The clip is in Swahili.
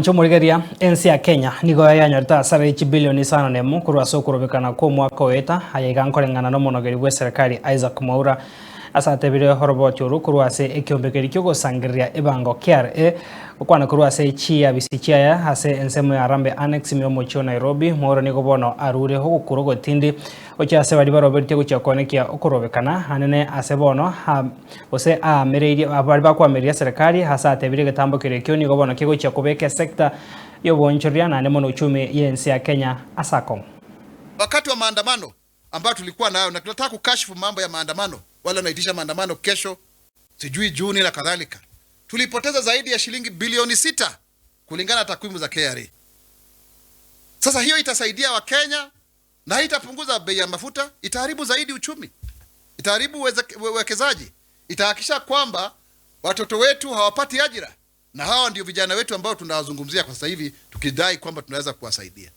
Omwancho omorigereria, ense ya Kenya nigo yanyorete hasara ye chibilioni isano na emo korwa ase okorobekana kw'omwaka oeta, aya iga nkoreng'ana nomonogeri bw'eserekari Isaac Mwaura ase atebire oroboti orwo korwa ase ekiombekeri ki'ogosangereria ebango KRA gokwana korwa ase chiabisi chiaye ase ensemo ya Harambee Annex ime y'omochie o Nairobi. Mwaura nigo bono arure ogokura ogotindi Gochia ase baria baroberetie gochia koenekia okorobekana anene ase bono, gose aamereirie baria bakoamereria serikali ase atebirie egetambo keria ekio nigo bono kegochia kobeka esecta y'oboonchoreria naende mono uchumi y'ense ya Kenya ase akong'u. Wakati wa maandamano ambayo tulikuwa nayo na tunataka kukashifu mambo ya maandamano, wale wanaitisha maandamano kesho sijui Juni na kadhalika, tulipoteza zaidi ya shilingi bilioni 6 kulingana na takwimu za KRA. Sasa hiyo itasaidia Wakenya na itapunguza bei ya mafuta, itaharibu zaidi uchumi, itaharibu uwekezaji, itahakikisha kwamba watoto wetu hawapati ajira, na hawa ndio vijana wetu ambao tunawazungumzia kwa sasa hivi tukidai kwamba tunaweza kuwasaidia.